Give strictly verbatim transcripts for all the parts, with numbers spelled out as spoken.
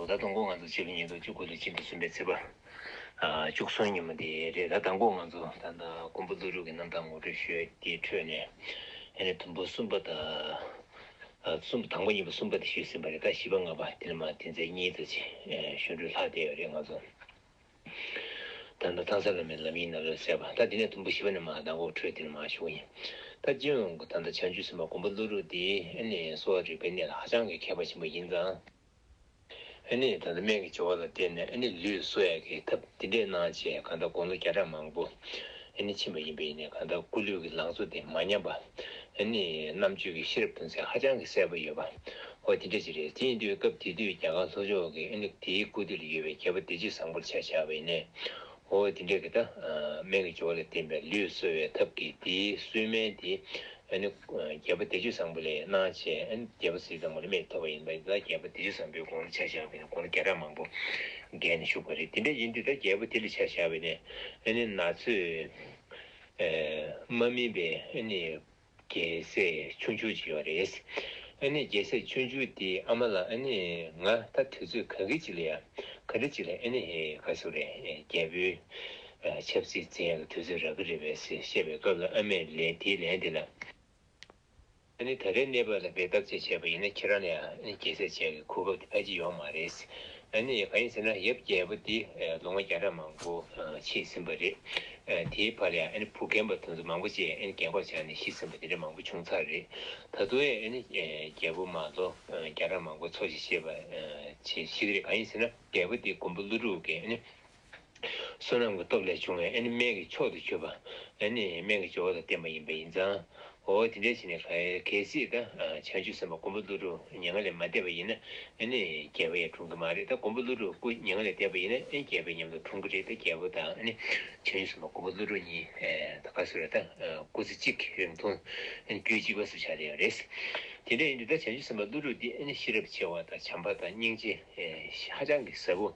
ད་དང་པོ་ང་ཚོ་ཕྱི་ལོ་ཉིས་སྟོང་བཅུ་དགུ་ལོའི་ཕྱི་ཟླ་གསུམ་པའི་ཚེས་པ་ཨ་བཅུ་གསུམ་ཉིན་མོ་དེ་རེད། ད་དང་པོ་ང་ཚོ་ད་ལྟ་མགོན་པོ་ཀླུ་སྒྲུབ་ཀྱི་རྣམ་ཐར་ངོ་སྤྲོད་ཞུས་དེའི་ཁྲོད་ནས་ཨ་ནི་དུམ་བུ་གསུམ་པ་དང་ཨ་གསུམ་དང་པོ་གཉིས་པ་གསུམ་པ་དེ་ཞུས་ཟིན་པ་རེད། ད་བཞི་པ་ལྔ་པ་དེ་ལ་མ་དེ་ཚེ་གཉིས་ཙམ་ཅིག་ཞུ་འགྲོས་ལྷག་བསྡད་ཡོད་རེད། ང་ཚོ་ད་ལྟ་ཐང་ས་ལ་མེད་ལམ་ཡིན་ན་ལ་ཟེར་བ། ད་དེ་ནས་དུམ་བུ་བཞི་པ་ནས་མ་དང་པོ་འཕྲོས་དེ་ལ་མ་ཞུ་གི་ཡིན། ད་སྤྱི་ཡོངས་ཀྱི་ད་ལྟ་བྱང་ཆུབ་སེམས་དཔའ་མགོན་པོ་ཀླུ་སྒྲུབ་དེ་ཨ་ནི་གསོ་བ་རིག་པའི་གནས་ལ་ཧ་ཅང་གི་མཁས་པ་ཆེན་པོ་ཡིན་ཙང་། ཨ་ནི་ད་ལྟ་སྨན་གྱི་སྦྱོར་བ་ལ་བརྟེན་ནས་ཨ་ནི་ལུས་གསོ་ཡག་གི་ཐབས་དེ་འདྲས་གནང་བྱས་གང་ལྟར་དགུང་ལོ་བརྒྱ་ཕྲག་མང་པོ་ཨ་ནི་ཕྱིན་པ་ཡིན་པ་ཡིན་ནའི་གང་ལྟར་སྐུ་ལུས་ཀྱི་ལང་ཚོ་དེ་མ་ཉམས་པ། ཨ་ནི་རྣམ་དཔྱོད་ཀྱི་ཤེས་རབ་དོན་གསལ་ཧ་ཅང་གི་གསལ་པོ་ཡོད་པ། ཨོ་དེ་འདྲས་ཅིག་རེད། དེ་ཡིན་དུས་སྐབས་དེ་དུས་རྒྱ་གར་ལྷོ་ཕྱོགས་ཀྱི་ཨ་ནི་དེའི་སྐུ་དུས་ལ་ཡོད་པའི་རྒྱལ་པོ་བདེ་སྤྱོད་བཟང་པོ་ལ་ཆ་བཞག་པ་ཡིན་ནའི། ཨོ་དེ་འདྲས་ཀྱི་ད་སྨན་གྱི་སྦྱོར་བ་ལ་བརྟེན་པའི་ལུས་གསོ་བའི་ཐབས་ཀྱི་དེའི་གསོས་སྨན་དེ། ཨ་ནི་རྒྱལ་པོ་བདེ་སྤྱོད་བཟང་པོ་ལས་གནང་བྱས་ཨ་ནི་རྒྱལ་པོ་ཟས་གཙང་པོ་ལ་སྨན་ཐོབ་པ་ཡིན་པ་ཡིན་ཙང་རྒྱལ་པོ་བདེ་སྤྱོད་བཟང་པོའི་དགུང་ལ་ཆ་བཞག་པ་ཡིན་ན་དགུང་ལོ་བརྒྱ་ཕྲག་མང་པོ་རྒས་ནས་བཞུགས་པ་རེད། དེ་འདྲ་ཡིན་དུས་ད་རྒྱལ་པོ་དེ་ལ་ཆ་བཞག་པ་ཡིན་ན་ཨ་ནི་ན་ཚོད་མ་སྨིན་པའི་ཨ་ནི་རྒྱལ་སྲས་ཆུང་ཆུང་ཅིག་ཡོད་རེད། ཨ་ནི་རྒྱལ་སྲས་ཆུང་ཆུང་དེའི་ཨ་མ་ལ་ཨ་ནི་ང་ད་དུས་ཚོད་ག་གི་ཅིག་ལ་ཡ་ག་འདྲ་ཅིག་ལ་ཨ་ནི་ག་ཟེར་རེད་རྒྱལ་པོའི་ཆབ་སྲིད་འཛིན་ཡག་གི་དུས་ཚོད་རག་གི་རེད་པས་ཟེར་བཤད་པའི་སྐབས་ལ་ཨ་མས་ལན་དེའི་ལན་དེ་ལ། ཨ་ནི་ད་རེས་གནས་བབ་ལ་འབད་ཐབས་བཅས་བྱས་པ་ཡིན་ན་ཁྱེད་རང་ལ་ཡང་ཨ་ནི་རྒྱལ་སྲས་བྱེད་ཀྱི་གོ་སྐབས་དེ་ཕལ་ཆེར་ཡོང་མ་རེད། ཨ་ནི་གང་ཡིན་ཟེར་ན་ཡབ་རྒྱལ་པོ་དེ་ལོ་ངོ་བརྒྱ་ཕྲག་མང་པོ་འཆི་ཟིན་པ་རེད། དེའི་བར་ལ་ཡང་ཨ་ནི་བུ་རྒན་པ་དེ་ཚོ་མང་པོ་ཅིག་ཨ་ནི་རྒན་གོག་ཆགས་ནས་ཤི་ཟིན་པ་དེ་འདྲ་མང་པོ་བྱུང་ཚར་རེད། ད་དུང་ཨ་ནི་རྒྱལ་པོ་མ་ལོ་བརྒྱ་ཕྲག་མང་པོ་འཚོ་ཞིག་བྱེད་པ་བྱེད་ཤི་གི་རེད། གང་ཡིན་ཟེར་ན་རྒྱལ་པོ་དེ་མགོན་པོ་ཀླུ་སྒྲུབ་ཀྱི་ཨ་ནི། བསོད་ནམས་ཀྱི་སྟོབས་ལས་བྱུང་བའི་ཨ་ནི་སྨན་གྱི་མཆོག་ཏུ་གྱུར་པ། ཨ་ནི་སྨན་གྱི་སྦྱོར་བ་དང་ལྡན་པ་ཡིན་པ་ཡིན་ཙང་། འོ་དེ་འདྲ་བྱས་ནས་གལ་གལ་སྲིད་ད་བྱང་ཆུབ་སེམས་དཔའ་མགོན་པོ་ཀླུ་སྒྲུབ་མྱ་ངན་ལས་མ་འདས་པ་ཡིན་ན་ཨ་ནི་རྒྱལ་པོ་ཡང་འཁྲུངས་ཀྱི་མ་རེད། ད་མགོན་པོ་ཀླུ་སྒྲུབ་སྐུ་མྱ་ངན་ལས་འདས་པ་ཡིན་ན་ཨ་ནི་རྒྱལ་པོ་མཉམ་དུ་འཁྲུངས་ཀྱི་རེད། ད་རྒྱལ་པོ་དང་ཨ་ནི་བྱང་ཆུབ་སེམས་དཔའ་མགོན་པོ་ཀླུ་སྒྲུབ་གཉིས་ད་ག་ཟེར་རེད། ད་སྐུ་ཚེ་གཅིག་རིང་ཐུང་ཨ་ནི་རྒྱུད་གཅིག་པ་སུ་ཆགས་བསྡད་ཡོད་རེད། དེ་འདྲ་ཡིན་དུས་ད་བྱང་ཆུབ་སེམས་དཔའ་ཀླུ་སྒྲུབ་འདི་ཨ་ནི་ཤེས་རབ་ཆེ་བ་དང་བྱམས་པ་དང་སྙིང་རྗེ་ཧ་ཅང་གི་ཟབ་པོ།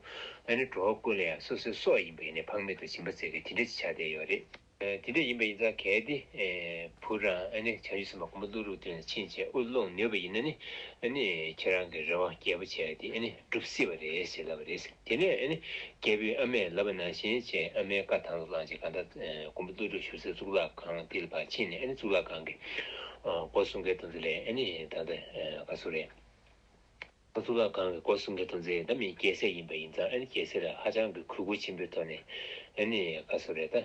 ཨ་ནི་འགྲོ་བ་ཀུན་ལ་ཡང་སོ་སོའི་སྲོག་ཡིན་པ་ཡིན་ནའི་ཕངས་མེད་དུ་སྦྱིན་པ་མཛད་མཁན་དེ་འདྲ་ཅིག་ཆགས་བསྡད་ཡོད་རེད། ཨ་དེ་འདྲ་ཡིན་པ་ཡིན་ཙང་གལ་ཏེ་ཨ་བུ་རང་ཨ་ནི་བྱང་ཆུབ་སེམས་དཔའ་མགོན་པོ་ཀླུ་སྒྲུབ་མདུན་ལ་ཕྱིན་བྱས་དབུ་བླངས་ནུས་པ་ཡིན་ན་ནི་ཨ་ནི་ཁྱེད་རང་གི་རེ་བ་རྒྱལ་པོ་བྱས་དེ་ཨ་ནི་འགྲུབ་སྲིད་པ་རེད་ཞེས་ལབ་པ་རེད། དེ་ནས་ཨ་ནི་རྒྱལ་པོའི་ཨ་མས་ལབ་པ་ནང་བཞིན་བྱས་ཨ་མའི་བཀའ་དང་དུ་བླངས་བྱས་གང་ལྟར་ཨ་མགོན་པོ་ཀླུ་སྒྲུབ་བཞུགས་སའི་གཙུག་ལག་ཁང་དེ་ལ་ཕར་ཕྱིན་ནས་ཨ་ནི་གཙུག་ལག་ཁང་གི་ཨ་སྒོ་སྲུང་མཁན་དེ་ཚོ་ལ་ཨ་ནི་ད་ལྟ་ཨ་ག་ཟེར་རེད། གཙུག་ལག་ཁང་གི་སྒོ་སྲུང་མཁན་དེ་ཚོས་ད་མི་རྒྱལ་སྲས་ཡིན་པ་ཡིན་ཙང་ཨ་ནི་རྒྱལ་སྲས་ལ་ཧ་ཅང་གི་གུས་བཀུར་ཆེན་པོའི་ཐོག་ནས་ཨ་ནི་ག་ཟེར་རེད། ད་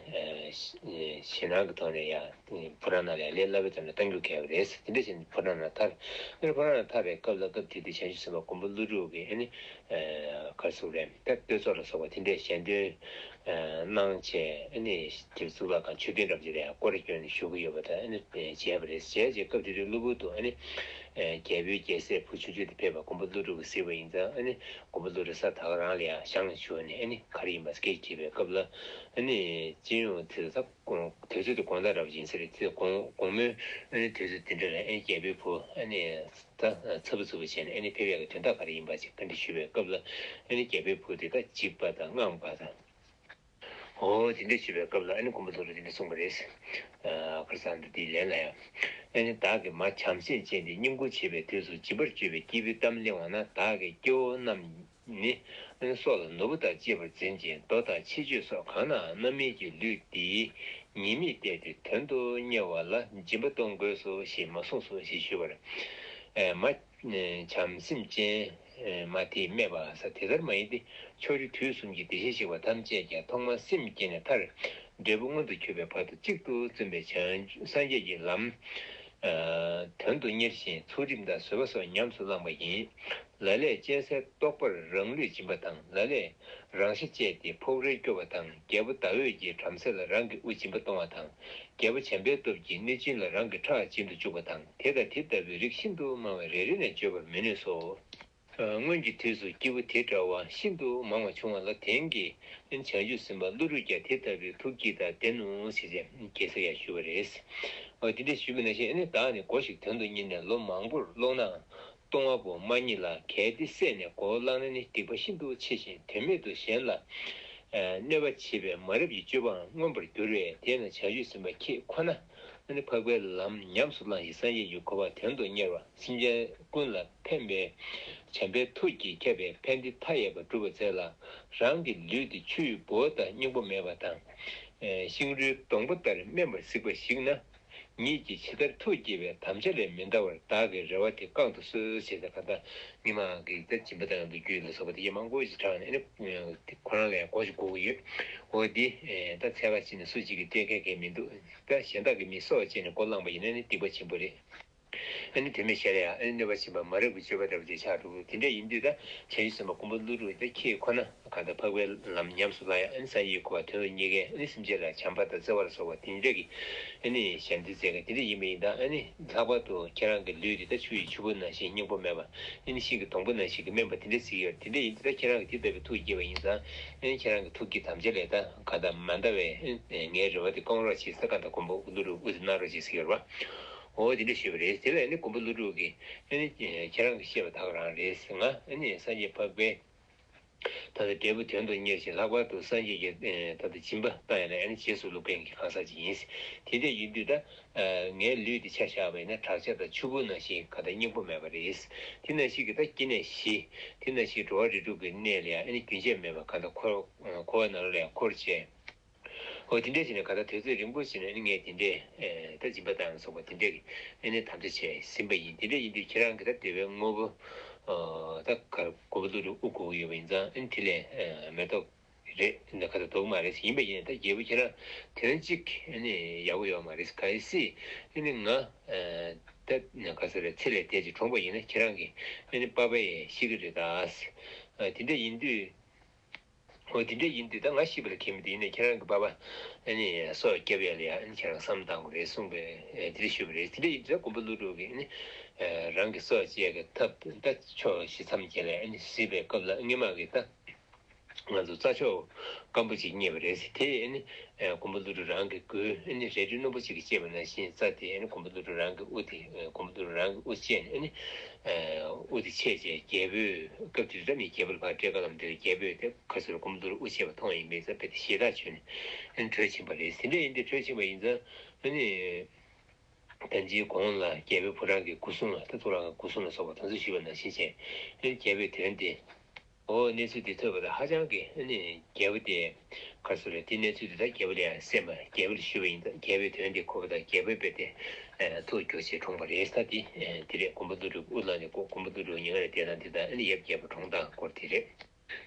ཞེད་སྣང་གི་ཐོག་ནས་ཡ་ཕོ་བྲང་ནང་ལ་ཡ་ལས་སླ་བའི་ཐོག་ནས་གཏང་རྒྱུ་གལ་བ་རེད། དེ་འདྲ་བྱས་ནས་ཕོ་བྲང་ནང་ཐར། ཨ་ནི་ཕོ་བྲང་ནང་ཐར་བའི་སྐབས་ལ་སྐབས་དེ་དུས་བྱང་ཆུབ་སེམས་དཔའ་མགོན་པོ་ཀླུ་སྒྲུབ་ཀྱིས་ཨ་ནི་ག་ཟེར་རེད། ད་བསྟོད་ཚོགས་ལ་སོགས་པ་དེ་འདྲའི་ཞལ་འདོན་གནང་བྱས་ཨ་ནི་དེར་གཙུག་ལག་ཁང་མཆོད་རྟེན་འདྲ་པོ་ཅིག་ལ་ཡང་སྐོར་ར་བསྐྱོན་ནས་བཞུགས་ཀྱི་ཡོད་པ་དང་ཨ་ནི་མཇལ་བ་རེད། མཇལ་རྗེས་སྐབས་དེ་དུས་གློ་བུར་དུ་ཨ་ནི་རྒྱལ་པོའི་རྒྱལ་སྲས་བུ་ཆུང་ཆུང་དེ་ཕེབས་པ་མགོན་པོ་ཀླུ་སྒྲུབ་ཀྱིས་གཟིགས་པ་ཡིན་ཙང་ཨ་ནི་མགོན་པོ་ཀླུ་སྒྲུབ་ས་ད་ག་རང་ལ་ཡང་བཞེངས་བཅུག་ནས་ཨ་ནི་ག་རེ་ཡིན་པ་སྐད་ཅིག་དྲིས་པའི་སྐབས་ལ་ཨ་ནི་སྤྱི་ཡོངས་དེ་ཚོ་དུས་ཚོད་དེ་དགོང་དག་འདྲ་པོ་ཡིན་ས་རེད། དེ་དགོང་དགོང་མོའི་ཨ་ནི་དུས་ཚོད་དེ་འདྲ་ལ་ཨ་ནི་རྒྱལ་པོའི་བུ་ཨ་ནི་ད་ཚབ་ཚུབ་བྱས་ནས་ཨ་ནི་ཕེབས་ཡག་གི་དོན་དག་ག་རེ་ཡིན་པ་ཅིག་བཀའ་འདྲི་ཞུས་པའི་སྐབས་ལ་ཨ་ནི་རྒྱལ་པོའི་བུ་དེ་ད་འཇིགས་པ་དང་དངངས་པ་དང་། འོ་དེ་འདྲ་ཞུས་པའི་སྐབས་ལ་ཨ་ནི་མགོན་པོ་ཀླུ་སྒྲུབ་དེ་འདྲ་གསུངས་པ་རེད། ཨ་ཁར་སང་དུ་དེའི་ལན་ལ་ཡང་། ཨ་ནི་བདག་གིས་མ་བྱམས་སེམས་ཅན་དེ་བསྙེན་བཀུར་བྱེད་པའི་དུས་སུ་སྦྱིན་པར་བརྗོད་པའི་སྐྱེས་བུའི་གཏམ་གླེང་བ་ན་བདག་གི་སྐྱེ་བོ་རྣམས་ནི་ཨ་ནི་སྲོག་ལ་ནོར་བུ་དང་བཅས་པར་འཛིན་ཅིང་མདོ་དང་ཆེ་བརྗོད་སོགས་གང་ན་རྣམ་སྨིན་གྱི་ལུས་འདིའི་ཉེས་དམིགས་བལྟས་ཏེ་དོན་དུ་གཉེར་བ་ལ་སྦྱིན་པ་གཏོང་དགོས་སོ་ཞེས་མ་གསུངས་སོ་ཞེས་ཞུས་པར། ཨ་མ་བྱམས་སེམས་ཅན་མ་དེས་སྨྲས་པ། ས་དེ་ལྟར་མ་ཡིན་ཏེ། ཕྱོགས་བཅུ་དུས་གསུམ་གྱི་བདེ་གཤེགས་ཞི་བ་ཐམས་ཅད་ཀྱང་ཐོག་མར་སེམས་བསྐྱེད་ནས་མཐར་འབྲས་བུ་མངོན་དུ་གྱུར་པའི་བར་དུ་གཅིག་ཏུ་བརྩོན་པས་བྱང་སངས་རྒྱས་ཀྱི་ལམ་དོན་དུ་གཉེར་ཞིང་ཚུལ་ཁྲིམས་དང་བཟོད་པ་སོགས་ཉམས་སུ་བླངས་པ་ཡིན། ལ་ལས་གཅན་གཟན་ལྟོགས་པར་རང་ལུས་སྦྱིན་པ་དང་། ལ་ལས་རང་ཤ་བཅད་དེ་ཕོག་རེར་སྐྱོར་བ་དང་། རྒྱལ་པོ་ཟླ་འོད་ཀྱི་བྲམ་ཟེ་ལ་རང་གི་དབུ་སྦྱིན་པ་གཏོང་བ་དང་། རྒྱལ་པོ་བྱམས་པའི་སྟོབས་ཀྱིས་གནོད་སྦྱིན་ལ་རང་གི་ཁྲག་སྦྱིན་དུ་བཅུག་པ་དང་། དེ་དང་དེ་ལྟ་བུའི་རིགས་ཤིན་ཏུ་མང་བས་རེ་རེ་ནས་བརྗོད་པར་མི་ནུས་སོ། སྔོན་གྱི་དུས་སུ་སྐྱེས་བུ་དེ་འདྲ་བ་ཤིན་ཏུ་མང་བ་བྱུང་བ་ལ་དེང་གི་བྱང་ཆུབ་སེམས་དཔའ་ཀླུ་སྒྲུབ་ཀྱང་དེ་ལྟ་བུའི་ཐུགས་བསྐྱེད་དང་ལྡན་ནོ་ཞེས་རྒྱལ་སྲས་ཀྱིས་ཞུས་པ་རེད། འོ་དེ་འདྲ་ཞུས་པ་ནང་བཞིན་ཨ་ནི་བདག་ནི་སྒོ་ཞིག་དོན་དུ་གཉེར་ནས་ལོ་མང་པོར་སློང་ནའང་ལྟུང་བ་པོ་མ་རྙེད་ལ། གལ་ཏེ་བསད་ནས་མགོ་བོ་བླངས་ན་ནི་སྡིག་པ་ཤིན་ཏུ་ཆེ་ཞིང་དོན་མེད་དུ་གཞན་ལ་གནོད་པ་བྱེད་པའི་མ་རབས་ཀྱི་སྤྱོད་པའང་མངོན་པར་འགྱུར་བས། དེས་ན་བྱང་ཆུབ་སེམས་དཔའ་ཁྱེད་ཁོ་ན་ ཨ་ནི་འཕགས་པའི་ལམ་ཉམས་སུ་བླངས་ཤིང་སངས་རྒྱས་ཀྱི་གོ་འཕང་དོན་དུ་གཉེར་བ། སེམས་ཅན་ཀུན་ལ་ཕན་པའི་བྱམས་པའི་ཐུགས་ཀྱིས་ཁྱབ་པའི་ཕན་བདེ་མཐའ་ཡས་པ་སྒྲུབ་པར་འཚལ་ལ། རང་གི་ལུས་འདི་ཆུ་ཡི་ལྦུ་བ་ལྟར་སྙིང་པོ་མེད་པ་དང་། ཤིང་རུལ་སྡོང་པོ་ལྟར་དམན་པར་གཟིགས་པ་ཞིག་ན། ཉིད་ཀྱིས་ཇི་ལྟར་ཐུགས་བསྐྱེད་པའི་དམ་བཅའ་ལས་མི་འདའ་བར་བདག་གི་རེ་བ་དེ་བསྐང་དུ་གསོལ་ཞེས་ཟེར། གང་ལྟར་མི་མང་གི་ད་སྦྱིན་པ་དང་དུ་རྒྱུད་ལ་སོགས་པ་དེ་མང་པོ་ཞིག་དྲངས་ནས་ཨ་ནི་ཁོ་རང་ལ་ཡང་གོ་ཞིག་དགོས་ཀྱི་ཡོད། འོ་འདི་ད་འཚོལ་ག་ཕྱིན་ནས་སུ་གཅིག་གིས་སྤྲད་མཁན་གང་མི་འདུག་ད་གཞན་དག་གིས་མི་སྲོག་བཅད་ནས་མགོ་བླངས་པ་ཡིན་ན་ནི་སྡིག་པ་ཆེན་པོ་རེད། ཨ་ནི་དོན་མེད་བཤད་ལ་ཡང་ཨ་ནི་གནོད་པ་ཆེན་པོ་མ་རབས་ཀྱི་སྤྱོད་པ་འདྲ་བ་དེ་ཆགས་འགྲོ་གི། དེ་འདྲ་ཡིན་དུས་ད་བྱང་ཆུབ་སེམས་དཔའ་མགོན་པོ་ཀླུ་སྒྲུབ་དེ་ཁྱེད་ཁོ་ན་གང་ལྟར་འཕགས་པའི་ལམ་ཉམས་སུ་བླང་ཡ། ཨ་ནི་སངས་རྒྱས་ཀྱི་གོ་འཕང་དོན་དུ་གཉེར་མཁན། ཨ་ནི་སེམས་ཅན་ལ་བྱམས་པ་དང་བརྩེ་བ་ལ་སོགས་པ་དེ་འདྲ་གི་ཨ་ནི་ཞལ་འདེབས་མཛད་མཁན་དེ་འདྲ་ཡིན་པ་ཡིན་ད། ཨ་ནི་ལྷག་པར་དུ་ཁྱེད་རང་གི་ལུས་འདི་ད་ཆུ་ཡི་ཆུ་བུར་ནང་བཞིན་སྙིང་པོ་མེད་པ། ཨ་ནི་ཤིང་གི་སྡོང་པོ་ནང་བཞིན་གྱི་དམན་པ་དེ་འདྲ་གཟིགས་ཡོད། དེ་འདྲ་ཡིན་དུས་ད་ཁྱེད་རང་གིས་དེ་ལྟ་བུའི་ཐུགས་བསྐྱེད་པ་ཡིན་ཙང་། ཨ་ནི་ཁྱེད་རང་གི་ཐུགས་བསྐྱེད་དམ་བཅའ་ལས་ད་གང་ལྟར་མ་འདའ་བའི་ཨ་ནི་ངའི་རེ་བ་དེ་བསྐང་རོགས་བྱེད་ཟེར་གང་ལྟར་མགོན་པོ་ཀླུ་སྒྲུབ་དབུ་དེ་གནང་རོགས་བྱེད་ཟེར་གྱི་ཡོད་རེད་བ། འོ་དེ་འདྲ་ཞུས་པ་རེད། དེ་ལ་ཨ་ནི་མགོན་པོ་ཀླུ་སྒྲུབ་ཀྱིས་ཨ་ནི་ཁྱེད་རང་གིས་བཤད་པ་ད་ག་རང་རེད་ཟེར། ང་ཨ་ནི་སངས་རྒྱས་འཕགས་པའི་ད་ལྟ་འབྲས་བུ་དོན་དུ་གཉེར་ཞིང་ལྷག་པར་དུ་སངས་རྒྱས་ཀྱི་ད་ལྟ་སྦྱིན་པ་བཏང་ཡ་ལ་ཨ་ནི་རྗེས་སུ་བསླུ་མཁན་གྱི་གང་ཟག་ཅིག་ཡིན། དེ་འདྲ་ཡིན་དུས་ད་ངའི་ལུས་འདི་ཆ་བཞག་པ་ཡིན་ན་བྲག་ཆ་དང་ཆུ་བུར་ནང་བཞིན་གང་ལྟར་སྙིང་པོ་མེད་པ་རེད། དེ་ནང་བཞིན་གྱི་ད་སྐྱེ་གནས་བཞི། དེ་ནང་བཞིན་འགྲོ་བ་རིགས་དྲུག་གི་གནས་ལ་ཡང་ཨ་ནི་རྒྱུན་ཆད་མེད་པར་གང་ལྟར་འཁོར་འཁོར་བ་ནང་ལ་ཡང་འཁོར་བྱས། འོ་དེ་འདྲ་བྱས་ནས་གང་ལྟར་དུས་ཚོད་རིང་པོ་ཞིག་ནས་ཨ་ནི་ངས་དེ་འདྲས་ད་སྦྱིན་པ་བཏང་ཡ་སོགས་པ་དེ་འདྲས་ཀྱི་ཨ་ནི་དམ་བཅའ་བྱས་ཟིན་པ་ཡིན། དེ་འདྲ་ཡིན་དུས་ཁྱེད་རང་གི་ད་འདོད་པའི་དངོས་པོ་ད་ག་རེ་མགོན་པོ་ཀླུ་སྒྲུབ་དབུ་དགོས་ཀྱི་ཡོད་པ་ཡིན་ཙང་། ཨ་ནི་དེ་ལས་མེ་ཏོག་རེད། འདི་ག་ད་འདུག་མ་རེད། ཡིན་པ་ཡིན་ན་ད་རྒྱལ་པོ་ཁྱེད་རང་དེ་རིང་གཅིག་ཨ་ནི་ཡག་པོ་ཡོད་མ་རེད། གལ་སྲིད་ཨ་ནི་ང་ད་ག་ཟེར་རེད། ཚེ་ལས་འདས་ཀྱི་གྲོངས་པ་ཡིན་ན་ཁྱེད་རང་གི་ཨ་ནི་པ་ཕ་ཡིས་ཤི་གི་རེད་ད། དེ་འདྲ་ཡིན་དུས། འོ་དེ་འདྲ་ཡིན་དུས་ད་ང་ཤི་བ་ལ་ཁེལ་མི་འདུག་ཡིན་ནའི་ཁྱེད་རང་གི་པ་ཕ་ཨ་ནི་སྲོག་སྐྱབས་ཡ་ལ་ཡ་ཨ་ནི་ཁྱེད་རང་བསམ་བཏང་དགོས་རེད་གསུངས་པས། དེ་འདྲ་ཞུས་པ་རེད། དེ་འདྲ་ཡིན་དུས་ད་མགོན་པོ་ཀླུ་སྒྲུབ་ཀྱིས་ཨ་ནི་རང་གི་སྲོག་བཅད་ཀྱི་ཐབས་ད་ཕྱོགས་བཞི་མཚམས་བརྒྱད་ལ་ཨ་ནི་གཟིགས་པའི་སྐབས་ལ་སྔོན་མ་གི་ད། ང་ཚོ་རྩྭ་མཆོག་སྐམ་པོ་ཅིག་རྙེད་པ་རེད། དེ་ཨ་ནི་མགོན་པོ་ཀླུ་སྒྲུབ་རང་གི་མགུལ་ཨ་ནི་རལ་གྲི་རྣོན་པོ་ཅིག་གིས་བཅད་པ་ནང་བཞིན་རྩྭ་དེ་ཨ་ནི་མགོན་པོ་ཀླུ་སྒྲུབ་རང་གི་དབུ་དེ་མགོན་པོ་ཀླུ་སྒྲུབ་རང་གི་དབུ་བཅད་ནས་ཨ་ནི་དབུ་དེ་ཆད་བྱས། རྒྱལ་པོས་སྐབས་དེ་དུས་ད་མི་རྒྱལ་པོ་ལ་ཕར་སྤྲད་ག་ལམ་དེར་རྒྱལ་པོས་དེ་ག་ཚོད་མགོན་པོ་ཀླུ་སྒྲུབ་དབུ་ཆད་པ་མཐོང་ཡིན་པས་ས་དཔེ་དེ་ཞེ་དྲག་བྱུང་ནས་ཨ་ནི་བྲོས་ཕྱིན་པ་རེད། དེ་འདྲ་ཡིན་དུས་བྲོས་ཕྱིན་པ་ཡིན་ཙང་ཨ་ནི། ད་ཅིའི་གོང་ལ་རྒྱལ་པོའི་བུ་རང་གི་སྐུ་སྲུང་ལ་ད་ཐུགས་རང་གི་སྐུ་སྲུང་ལ་སོགས་པ་དེ་ཚོ་ཞུས་པ་ནང་བཞིན་བྱས། ཨེ་རྒྱལ་པོས་དོན་དེ། འོ་གནས་ཚུལ་དེ་ཐོས་པ་དང་ཧ་ཅང་གི་ཨ་ནི་རྒྱལ་པོ་དེ་ག་རེ་ཟེར་རེད། དེ་གནས་ཚུལ་དེ་ད་རྒྱལ་པོ་ལ་ཡང་གསན་པ། རྒྱལ་པོ་ལ་ཞུས་པ་ཡིན་ཙང་རྒྱལ་པོས་དོན་དེ་གོ་བ་དང་རྒྱལ་པོའི་དཔེ་དེ་ཐུགས་སྐྱོ་བྱས་གྲོངས་པ་རེད། ད་དེ་དེ་རེད། མགོན་པོ་ཀླུ་སྒྲུབ་དབུ་བླངས་ནས་མགོ་མགོན་པོ་ཀླུ་སྒྲུབ་མྱ་ངན་ལས་འདས་སྟངས་དེ་དང་ཨ་ནི་ཡབ་རྒྱལ་པོ་གྲོངས་སྟངས་སྐོར་དེ་རེད།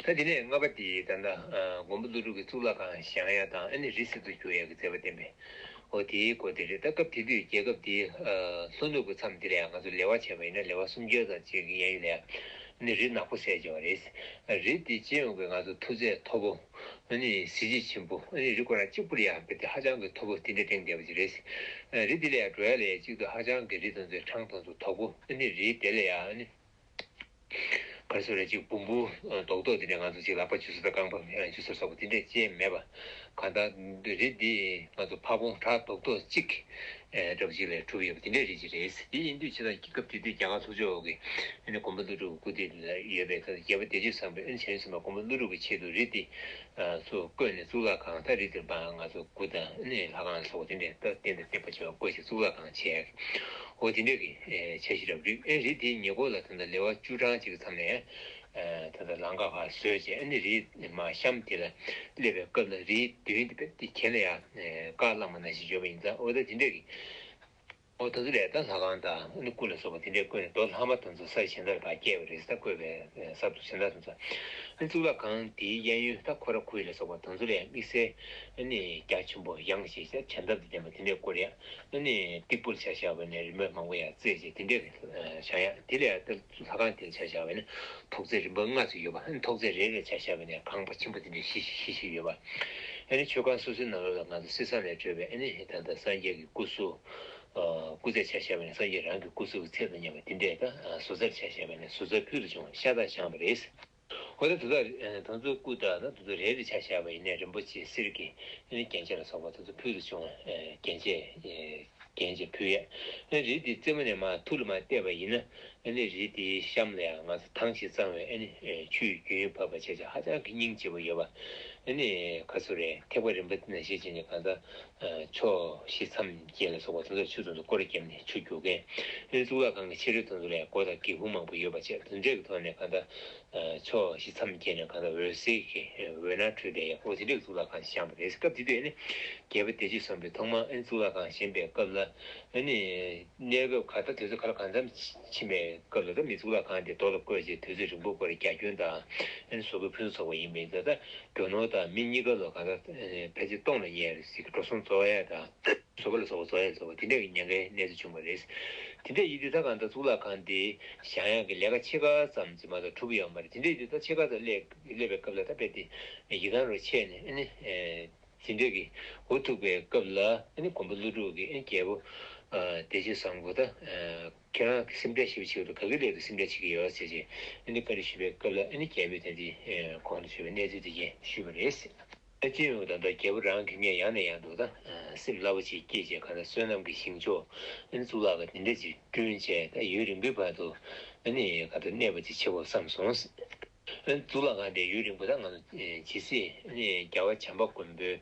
ད་དེ་ནས་ལྔ་པ་དེ་ད་ལྟ་མགོན་པོ་ཀླུ་སྒྲུབ་ཀྱིས་གཙུག་ལག་ཁང་བཞེངས་ཡ་དང་ཨ་ནི་རི་སྲིད་དུ་གྱུར་ཡ་གི་མཛད་པ་བསྟན་པས། འོ་དེའི་སྐོར་དེ་རེད། ད་སྐབས་དེ་དུས་རྒྱལ་ཁབ་དེའི་ལྷོ་ནུབ་ཀྱི་མཚམས་དེ་ལ་ཡང་ང་ཚོ་ལེ་དབར་བྱས་པ་ཡིན་ན་ལེ་དབར་སུམ་བརྒྱ་ཙམ་ཅིག་གི་གཡས་གཡོན་ལ་ཡང་ཨ་ནི་རི་ནག་པོ་ཟེར་གྱི་ཡོད་རེད། རི་དེ་སྤྱི་ཡོངས་ཀྱི་ང་ཚོ་མཐོ་ཚད་མཐོ་པོ་ཨ་ནི་གཟི་བརྗིད་ཆེན་པོ་ཨ་ནི་རི་ཁོ་རང་གཅིག་པུ་ལ་ཡང་དཔེ་དེ་ཧ་ཅང་གི་མཐོ་པོ་དེ་འདྲ་བསྒྲེངས་བསྡད་པ་ཅིག་རེད། རི་དེ་ལ་ཡང་འགྲོ་ཡ་ལ་ཡང་གཅིག་ཏུ་ཧ་ཅང་གི་རི་དེ་ཚོའི་འཕྲང་དེ་ཚོ་དོག་པོ་ཨ་ནི་རི་དེ་ལ་ཡང་ཨ་ནི། ག་རེ་ཟེར་རེད། ཅིག་སྦུམ་པོ་རྡོག་རྡོག་དེ་འདྲས་ང་ཚོ་ཅིག་ལག་པ་འཇུ་ས་དང་རྐང་པ་འཇུ་ས་སོགས་པ་དེ་འདྲས་ཅན་མེད་པ། གང་ལྟར་རི་འདི་ང་ཚོ་ཕ་བོང་བྲག་རྡོག་རྡོག་གཅིག་འདྲ་པོ་ཅིག་ལས་གྲུབ་ཡོད་པ་དེ་འདྲས་རི་ཅིག་རེད། དེ་ཡིན་དུས་ཆ་ཚང་སྐབས་དེ་དུས་རྒྱ་གར་ལྷོ་ཕྱོགས་ཀྱི་ཨ་ནི་མགོན་པོ་ཀླུ་སྒྲུབ་སྐུ་དེ་ལ་ཡོད་པའི་ཁ་རྒྱལ་པོ་བདེ་སྤྱོད་བཟང་པོས་ཨ་ནི་བྱང་ཆུབ་སེམས་དཔའ་མགོན་པོ་ཀླུ་སྒྲུབ་ཀྱི་ཆེད་དུ་རི་འདི་ཚུར་བརྐོས་ནས་གཙུག་ལག་ཁང་ད་རི་དེར་འབའ་ང་ཚོ་སྐུ་དང་ཨ་ནི་ལྷ་ཁང་སོགས་དེ་འདྲས་ད་རྟེན་དང་བརྟེན་པ་བྱས་པ་བརྐོས་ཤིང་གཙུག་ལག་ཁང་བྱས། འོ་དེ་འདྲ་གི་ཨེ་འཆར་གཞི་རབ་རིབ། ཨེ་རི་དེའི་ཉེ་འཁོར་ལ་ད་ལྟ་ལེ་དབར་བཅུ་གྲངས་ཅིག་གི་མཚམས་ནས་ཨེ་ད་ལྟ་ལམ་ཁ་ཕར་བཟོས་བྱས། ཨ་ནི་རིའི་མར་གཤམ་དེ་ལ་སླེབས་པའི་སྐབས་ལ་རིའི་མདུན་དེ་དཔེ་དེ་གྱེན་ལ་ཡར་ཨེ་བཀག་བླངས་པ་ནང་བཞིན་བརྗོད་པ་ཡིན་ཙང་། འོ་ད་དེ་འདྲ་གི་འོ་ད་ཚོ་ལས་ད་ལྷ་ཁང་དང་ཨ་ནི་སྐུ་ལ་སོགས་པ་དེ་འདྲས་བརྐོས་ནས་རྡོ་ལྷག་མ་དེ་ཚོ་ས་གཞན་དག་ལ་ཕར་བསྐྱལ་བ་རེད། ད་བརྐོས་པའི་ས་ཚོ་གཞན་དག་དེ་ཚོ། ཨ་ནི་གཙུག་ལག་ཁང་དེའི་གཡས་གཡོན་ད་ཁོ་ར་ཁོར་ཡུག་ལ་སོགས་པ་དེ་ཚོ་ལ་ཡང་དམིགས་བསལ་ཨ་ནི་རྒྱ་ཆེན་པོ་ཡངས་ཤིང་བྱ་འདབ་ཏུ་ལྡན་པ་དེ་འདྲས་བསྐོར་ཡ། ཨ་ནི་སྟེགས་བུ་ལ་ཆ་བཞག་པ་ཡིན་ན་རིམ་པ་མང་པོ་ཡར་བརྩེགས་བྱས་དེ་འདྲས་བཞག་ཡ། དེ་ལ་ཡང་ད་ལྷ་ཁང་དེ་ལ་ཆ་བཞག་པ་ཡིན་ན་ཐོག་བརྩེགས་རིམ་པ་ལྔ་ཙམ་ཡོད་པ། ཨ་ནི་ཐོག་བརྩེགས་རེ་རེ་ལ་ཆ་བཞག་པ་ཡིན་ན་ཁང་པ་ཆེན་པོ་དེ་འདྲས་བཞི་བཞི་བཞི་ཡོད་པ། ཨ་ནི་མཆོད་ཁང་སོ་སོའི་ནང་ལོགས་ལ་ང་ཚོ་གསེར་ཟངས་ལས་གྲུབ་པའི་ཨ་ནི་ད་ལྟ་སངས་རྒྱས་ཀྱི་སྐུ་གཟུགས། སྐུ་ཚད་ཆ་བཞག་པ་ཡིན་ན་སངས་རྒྱས་རང་གི་སྐུ་གཟུགས་ཀྱི་ཚད་དང་མཉམ་པ་དེ་འདྲས་དང་། བཟོ་རྩལ་ཆ་བཞག་པ་ཡིན་ན་བཟོ་རྩལ་ཕུལ་དུ་བྱུང་བ་ཤ་སྟག་བཞེངས་པ་རེད། འོ་ད་དེ་དག་དེ་ཚོའི་སྐུ་དང་ད་དེ་ཚོ་རེ་རེ་ཆ་བཞག་པ་ཡིན་ནའི་རིན་པོ་ཆེ་གསེར་གྱི་རྒྱན་ཆ་ལ་སོགས་པ་དེ་ཚོ་ཕུལ་དུ་བྱུང་བ་རྒྱན་ཆས་རྒྱན་ཆས་ཕུལ་ཡས། རི་དེ་རྩེ་མོ་ནས་མར་ཐུར་ལ་མར་བལྟས་པ་ཡིན་ན་ ཨ་ནི་རི་དེའི་གཤམ་ལ་ཡང་ང་ཚོ་ཐང་ཞིག་བཙངས་བས། ཨ་ནི་ཆུའི་རྒྱུན་བབས་པ་བྱས་ཙང་ཧ་ཅང་གི་སྙིང་རྗེ་པོ་ཡོད་པ། ཨ་ནི་ག་ཚོད་རེད། ཐེག་པ་རིམ་པ་འདི་ནང་བཞིན་བྱས་ནས་གང་ལྟར་ཕྱོགས་བཞི་མཚམས་བརྒྱད་ལ་སོགས་པ་དེ་ཚོར་ཆུ་དེ་ཚོ་སྐོར་བརྒྱབ་ནས་ཆུ་རྒྱུག་མཁན། ཨ་ནི་གཙུག་ལག་ཁང་གི་ཕྱི་རོལ་དེ་ཚོ་ལ་ཡང་སྒོ་དང་སྒེའུ་ཁུང་མང་པོ་ཡོད་པ་བྱས། དེ་འདྲའི་གི་ཐོག་ནས་གང་ལྟར་ཕྱོགས་བཞི་མཚམས་བརྒྱད་ནས་གང་ལྟར་འོད་ཟེར་གྱི་འོད་སྣང་འཕྲོས་ཏེ་ཡང་འོ་དེ་འདྲའི་གི་གཙུག་ལག་ཁང་ཞིག་བཞེངས་པ་རེད། སྐབས་དེ་དུས་ཨ་ནི་རྒྱལ་པོ་བདེ་སྤྱོད་བཟང་པོས་ཐོག་མར་ཨ་ནི་གཙུག་ལག་ཁང་བཞེངས་པའི་སྐབས་ལ། ཨ་ནི་གནས་སྐབས་ག་ད་དུས་ཚོད་ག་ལ་གང་འཚམ་ཕྱིན་པའི་སྐབས་ལ། ད་མི་གཙུག་ལག་ཁང་དེ་རྡོ་ལ་བརྐོས་བྱས་དུས་ཚོད་རིང་པོ་འགོར། རྒྱ་ཁྱོན་དང་ཨ་ནི་བཟོ་བཀོད་ཕུན་སུམ་ཚོགས་པ་ཡིན་པས། ད་ད་རྒྱུ་ནོར་དང་མི་གཉིས་ཀ་ལ་ག་ད་ཕལ་ཆེར་སྟོང་ལ་ཉེ་བ་ཞིག་གི་འགྲོ་སོང་རྫོགས་ཡ་དང་བཟོ་བཀོད་ལ་སོགས་པ་རྫོགས་ཡ་རྫོགས་པ་དེ་འདྲ་གི་ཉེན་ཁའི་གནས་ཚུལ་བྱུང་བ་རེད། དེ་འདྲ་ཡིན་དུས་ད་གང་ལྟར་གཙུག་ལག་ཁང་དེ་བཞེངས་ཡག་གི་ལས་ཀ་ཕྱེད་ཀ་ཙམ་ཅིག་མ་གཏོགས་གྲུབ་ཡོད་མ་རེད། དེ་འདྲ་ཡིན་དུས་ད་ཕྱེད་ཀ་ཙམ་སླེབས་སླེབས་པའི་སྐབས་ལ་ད་རྦད་དེ་ཡིད་ཐང་རུ་ཆད་ནས། ཨ་ནི་དེ་འདྲ་གི་འུ་ཐུག་པའི་སྐབས་ལ། ཨ་ནི་མགོན་པོ་ཀླུ་སྒྲུབ་ཀྱིས་ཨ་ནི་རྒྱལ་པོ་ཨ་བདེ་སྤྱོད་བཟང་པོ་ད་ཨ་ཁྱེད་རང་གི་སེམས་ཁྲལ་ཞེ་པོ་བྱེད་ཀྱི་འདུག། ག་གི་སླད་དུ་སེམས་ཁྲལ་བྱེད་ཀྱི་ཡོད་ཟེར་བྱས་ཨ་ནི་བཀའ་འདྲི་ཞུས་པའི་སྐབས་ལ། ཨ་ནི་རྒྱལ་པོས་ད་དེ་ཨ་གོང་དུ་ཞུས་པའི་གནས་ཚུལ་དེ་བཞིན་ཞུས་པ་རེད། ཨ་ནི་སྤྱི་ཡོངས་ད་ལྟ་རྒྱལ་པོ་རང་གིས་ངས་ཡང་ནས་ཡང་དུ་ད་ཨ་སེམས་སླ་པོ་ཅིག་སྐྱེས་བྱས། ག་ད་བསོད་ནམས་ཀྱི་ཞིང་མཆོག་ཨ་ནི་གཙུག་ལག་ཁང་དེ་འདྲ་ཅིག་བསྐྲུན་བྱས། ད་ཡུན་རིང་པོའི་བར་དུ་ཨ་ནི་ག་ད་གནས་པ་ཅིག་བྱེད་དགོས་བསམ་སོང་། ཨ་ནི་གཙུག་ལག་ཁང་དེ་ཡུན་རིང་པོ་ད་ང་ཚོ་ཨེ་ཇི་སྲིད་ཨ་ནི་རྒྱལ་བ་བྱམས་པ་མགོན་པོའི་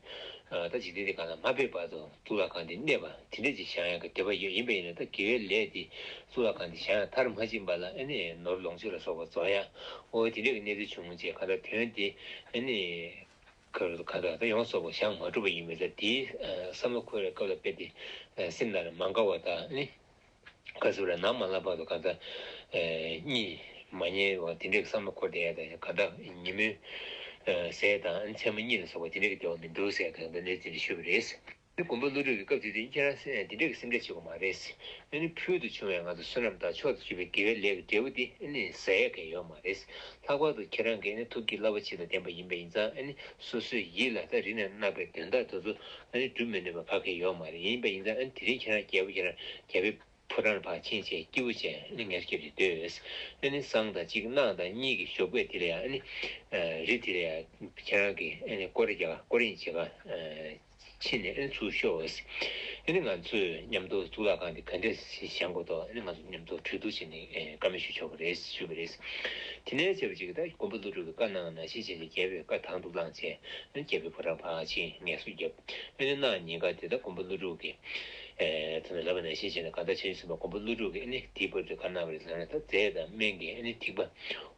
ཨ་ད་འཇིག་རྟེན་འདི་གང་ལ་མ་ཕེབས་བར་དུ་གཙུག་ལག་ཁང་འདི་གནས་པ་དེ་འདྲ་ཅིག་བཞེངས་ཡག་གི་འདོད་པ་ཡོད། ཡིན་པ་ཡིན་ན་ད་དགེ་བའི་ལས་འདི་གཙུག་ལག་ཁང་འདི་བཞེངས་ཡག་མཐར་མ་ཕྱིན་པ་ལ་ཨ་ནི་ནོར་ལོངས་སྤྱོད་ལ་སོགས་པ་རྫོགས་ཡག་འོ་དེ་འདྲ་གི་གནས་ཚུལ་བྱུང་རྗེས་ག་ད་དོན་འདི་ཨ་ནི་ག་ད་ད་ཡོངས་སུ་རྫོགས་པ་བཞེངས་མ་གྲུབ་པ་ཡིན་པས། ད་དེའི་ཨ་བསམ་བློ་འཁོར་བའི་སྐབས་ལ་དཔེ་དེ་ཨ་སེམས་ནང་ལ་མ་དགའ་བ་དང་ཨ་ནི། ག་ཟེར་བ་རེད། ནམ་མ་ལངས་བར་དུ་གང་ལྟར་ཨེ་གཉིད་མ་ཉལ་བ་དེ་འདྲའི་བསམ་བློ་འཁོར་བསྡད་ཡ་དང་། གང་ལྟར་ཉིན་མོའི་ཨེ་ཟས་དང་མཚན་མོ་གཉིད་ལ་སོགས་པ་དེ་འདྲའི་བདེ་བ་མི་འདུག་ཟེར་ཡ་དང་། ད་ནས་དེ་འདྲ་ཞུས་པ་རེད། དེ་མགོན་པོ་ཀླུ་སྒྲུབ་ཀྱི་སྐབས་དེ་དུས་ཁྱེད་རང་དེ་འདྲའི་སེམས་ཁྲལ་བྱེད་དགོས་མ་རེད། ཨ་ནི་ཕུལ་དུ་བྱུང་བའི་ང་ཚོ་བསོད་ནམས་དང་མཆོག་ཏུ་གྱུར་པའི་དགེ་བའི་ལས་ཀྱི་འབྲས་བུ་དེ་ཨ་ནི་ཟ་ཡ་གང་ཡོད་མ་རེད། ལྷག་པར་དུ་ཁྱེད་རང་གིས་ཨ་ནི་ཐུགས་ཀྱི་བསླབ་པ་བྱེད་དང་ལྡན་པ་ཡིན་པ་ཡིན་ཙང་། ཨ་ནི་སོ་སོའི་ཡིད་ལ་ད་རིག་ནས་བརྣག་པའི་དོན་དག་དེ་ཚོ་ཨ་ནི་འགྲུབ་མི་ནུས་པ་ག་གེ་ཡོད་མ་རེད། ཡིན་པ་ཡིན་ཙང་ཨ་ནི་དེ་རིང་ཁྱེད་རང་རྒྱལ་པོ་ཁྱེད་རང་རྒྱལ་པོའི་ཕོ་བྲང་ལ་ཕར་ཕྱིན་བྱས་སྐྱིད་པོ་བྱས་ཨ་ནི་ངལ་རྒྱབ་ཀྱི་སྡོད། ཨ་ནི་བསང་དང་གཅིག་གནང་དང་གཉིས་ཀྱི་ཞོགས་པས་དེ་ལ་ཡང་ཨ་ནི་རི་དེ་ལ་ཡང་ཁྱེད་རང་གིས་ཨ་ནི་སྐོར་ར་རྒྱག་ག་སྐོར་ར་བྱེད་ག་ཕྱིན་ནས་ཨ་ནི་ཚུར་ཤོག། ཨ་ནི་ང་ཚོས་མཉམ་དུ་གཙུག་ལག་ཁང་འདི་ག་འདྲས་བཞེངས་དགོས་འདུག། ཨ་ནི་ང་ཚོ་མཉམ་དུ་གྲོས་བསྡུར་བྱས་ནས་ཨེ་བཀའ་མོལ་ཞུ་ཆོག་གི་རེད་ཞུས་པ་རེད། དེ་ནས་བྱས་པ་ཅིག་ད་མགོན་པོ་ཀླུ་སྒྲུབ་ཀྱིས་བཀའ་གནང་བ་ནང་བཞིན་བྱས་ཏེ་རྒྱལ་པོས་བཀའ་དང་དུ་བླངས་བྱས། ཨ་ནི་རྒྱལ་པོའི་ཕོ་བྲང་ཕར་ཕྱིན་ངལ་གསོ་བརྒྱབ། ཨ་ནི་གནངས་ཉིན་ཀ་དེ་ད་མགོན་པོ་ཀླུ་སྒྲུབ་ཀྱིས་ཨེ་ད་ནི་ལབ་པ་ནང་བཞིན་བྱས་ནས་གང་ལྟར་བྱས་ཟིན་པ། མགོན་པོ་ཀླུ་སྒྲུབ་ཀྱིས་ཨ་ནི་དེའི་བར་དུ་བཀའ་གནང་བ་རེད་ཟེར་ན། ད་རྫས་དང་སྨན་གྱི་ཨ་ནི་ཐིགས་པ་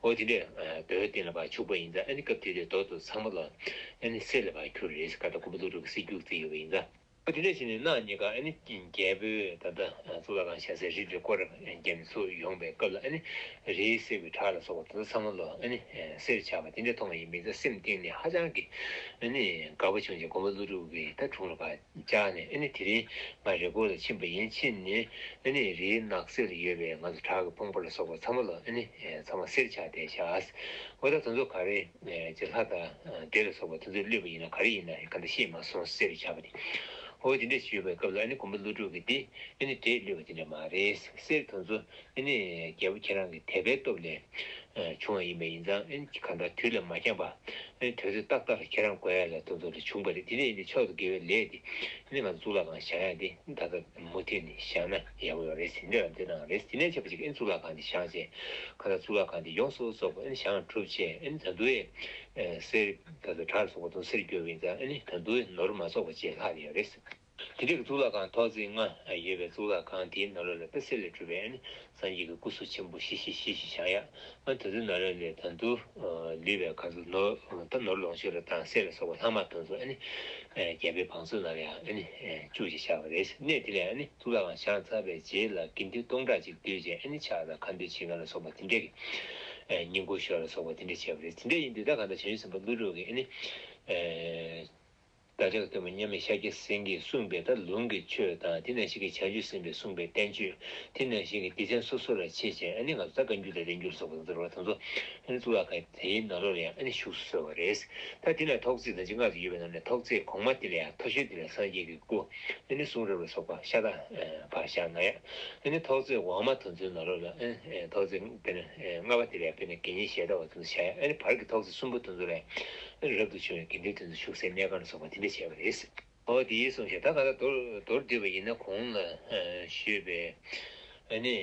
འོ་དེ་འདྲས་ཨ་རྡོའི་སྟེང་ལ་ཕར་བྱུགས་པ་ཡིན་ཙང་། ཨ་ནི་སྐབས་དེ་དུས་རྡོ་དེ་ཚང་མ་ལ་ཨ་ནི་གསེར་ལ་ཕར་གྱུར་རེད། གང་ལྟར་མགོན་པོ་ཀླུ་སྒྲུབ་ཀྱིས་གསེར་རྒྱུག་རྩིས་ཡོད་པ་ཡིན་ཙང་། ཨ་དེ་འདྲ་བྱས་ནས་གནངས་ཉིན་ཀ་ཨ་ནི་རྒྱལ་པོས་ད་ལྟ་གཙུག་ལག་ཁང་བཞེངས་སའི་རི་དེ་སྐོར་ར་བརྒྱབ་ནས་ཚུར་ཡོང་བའི་སྐབས་ལ། ཨ་ནི་རིའི་གསེར་གྱི་བྲག་ལ་སོགས་པ་དེ་ཚོ་ཚང་མ་ལ་ཨ་ནི་གསེར་ཆགས་པ་དེ་འདྲ་མཐོང་བ་ཡིན་པས། ད་སེམས་གཏིང་ནས་ཧ་ཅང་གི་ཨ་ནི་དགའ་པོ་བྱུང་རྗེས་མགོན་པོ་ཀླུ་སྒྲུབ་ཀྱིས་ད་དྲུང་ལ་ཕར་བཅར་ནས། ཨ་ནི་དེ་རིང་ང་རི་སྐོར་ལ་ཕྱིན་པ་ཡིན། ཕྱིན་ནས་ཨ་ནི་རིའི་ནགས་གསེབ་ལ་ཡོད་པའི་ང་ཚོ་བྲག་གི་ཕུང་པོ་ལ་སོགས་པ་ཚང་མ་ལ་ཨ་ནི་ཚང་མ་གསེར་ཆགས་བསྡད་ཤག། འོ་ད་དེ་ཚོ་ག་རེ་ཅིག་ལྷ་དང་འདྲེ་ལ་སོགས་པ་དེ་ཚོས་བསླུས་པ་ཡིན་ན་ག་རེ་ཡིན་ན་གང་ལྟར་ཤེས་མ་སོང་། གསེར་ཆགས་པ་དེ། འོ་དེ་འདྲ་ཞུས་པའི་སྐབས་ལ་ཨ་ནི་མགོན་པོ་ཀླུ་སྒྲུབ་ཀྱིས་འདི་ཨ་ནི་འདྲེས་བསླུས་པ་དེ་འདྲ་མ་རེད། གསེར་དེ་ཚོ་ཨ་ནི་རྒྱལ་པོ་ཁྱེད་རང་གི་དད་པའི་སྟོབས་ལས་བྱུང་བ་ཡིན་པ་ཡིན་ཙང་། ཨ་ནི་གང་ལྟར་དུས་ལ་མ་འཁྱམས་པ། ཨ་ནི་དུས་ཚོད་ཏག་ཏག་ལ་ཁྱེད་རང་དགོས་ཡ་ལ་དེ་ཚོ་ལ་བྱུང་བ་རེད། དེ་འདྲ་ཡིན་དུས་མཆོག་ཏུ་དགེ་བའི་ལས་དེ་ཨ་ནི་ང་ཚོ་གཙུག་ལག་ཁང་བཞེངས་ཡ་དེ་ད་ལྟ་མུ་མཐུད་ནས་བཞེངས་ན་ཡག་པོ་ཡོད་རེད་ཟེར་འདི་ལ་འདི་གནང་བ་རེད། དེ་ནས་བྱས་པ་ཅིག་ཨ་ནི་གཙུག་ལག་ཁང་དེ་བཞེངས་བྱས། གང་ལྟར་གཙུག་ལག་ཁང་དེ་ཡོངས་སུ་རྫོགས་པ་ཨ་ནི་བཞེངས་གྲུབ་བྱས། ཨ་ནི་ད་དུང་ཨེ་གསེར་ད་ལྟ་བྲག་སོགས་པ་དང་གསེར་བསྐྱོར་བ་ཡིན་ཙང་། ཨ་ནི་ད་དུང་ནོར་མ་རྫོགས་པ་ཅིག་ལྷག་ཡོད་རེད། དེ་འདྲའི་གཙུག་ལག་ཁང་ཐོག་བརྩེགས་ལྔ་ཡོད་པའི་གཙུག་ལག་ཁང་དེའི་ནང་ལོགས་ལ་ད་གསེར་ལས་གྲུབ་པའི་ཨ་ནི་སངས་རྒྱས་ཀྱི་སྐུ་གཟུགས་ཆེན་པོ་བཞི་བཞི་བཞི་བཞི་བཞེངས་ཡ། ཨ་ནི་དེ་ཚོའི་ནང་ལོགས་ལ་ད་དུང་ལུས་པའི་གང་ཚོ་ནོར་ད་ནོར་ལོངས་སྤྱོད་ར་དང་གསེར་ལ་སོགས་པ་ལྷག་མ་དེ་ཚོ་ཨ་ནི་རྒྱལ་པོའི་བང་མཛོད་ནང་ལ་ཡང་ཨ་ནི་བཅུག་བྱས་བཞག་པ་རེད། གནས་དེ་ལ་ཨ་ནི་གཙུག་ལག་ཁང་བཞེངས་ཚར་བའི་རྗེས་ལ་དགེ་འདུན་སྟོང་ཕྲག་ཅིག་འདུས་བྱས། ཨ་ནི་ཕྱག་དང་ཁ་འདོན་བྱེད་མཁན་ལ་སོགས་པ་དེ་འདྲས་ཀྱི་བསྙེན་བཀུར་ཞུ་བ་ལ་སོགས་པ་དེ་འདྲས་བྱས་པ་རེད། དེ་འདྲས་ཡིན་དུས་ད་གང་ལྟར་བྱང་ཆུབ་སེམས་དཔའ་ཀླུ་སྒྲུབ་ཀྱིས་ཨ་ནི། བདག་ཅག་གི་སྟོན་པ་མཉམ་མེད་ཤཱཀྱ་སེང་གེས་གསུངས་པའི་ད་ལུང་གི་ཆོས་དང་། དེ་ནང་བཞིན་གྱི་བྱང་ཆུབ་སེམས་དཔས་གསུངས་པའི་བསྟན་བཅོས། དེ་ནང་བཞིན་གྱི་སྡེ་ཚན་སོ་སོ་ལ་ཕྱེ་བྱས། ཨ་ནི་ང་ཚོ་ད་བཀའ་འགྱུར་དང་བསྟན་འགྱུར་སོགས་པ་དང་འབྲེལ་བ་དེ་ཚོ་ཨ་ནི་གཙུག་ལག་ཁང་དེའི་ནང་ལོགས་ལ་ཡང་ཨ་ནི་བཞུགས་སུ་གསོལ་བ་རེད། ད་དེ་ལ་ཐོག་བརྩེགས་དང་ཅིག་ལྔ་ཟེར་ཡོད་པའི་ནང་ནས་ཐོག་བརྩེགས་གོང་མ་དེ་ལ་ཡང་མཐོ་ཤོས་དེ་ལ་སངས་རྒྱས་ཀྱི་སྐུ། ཨ་ནི་གསུང་རབ་ལ་སོགས་པ་ཤ་སྟག་ཕར་བཞག་ན་ཡང་། ཨ་ནི་ཐོག་བརྩེགས་འོག་མ་དེ་ཚོའི་ནང་ལོགས་ལ་ཨ་ནི་ཐོག་བརྩེགས་དཔེར་ན་ལྔ་པ་དེ་ལ་ཡང་དཔེར་ན་དགེ་བསྙེན་ཞལ་ལྟ་བ་དེ་ཚོ་བཞག་ཡ། ཨ་ནི་བར་གྱི་ཐོག་བརྩེགས་གསུམ་པོ་དེ་ཚོ་ལ་ཡང་རབ་ཏུ་བྱུང་བའི་དགེ་འདུན་དེ་ཚོ་བཞུགས་སའི་གནས་ཁང་ལ་སོགས་པ་དེ་འདྲ་བྱས་པ་རེད། འོ་དེའི་གསུང་བཤད་ད་ག་ད་མདོར་མདོར་བསྡུས་པ་ཡིན་ན། གོང་ལ་ཨ་ཞུས་པའི་ ཨ་ནི་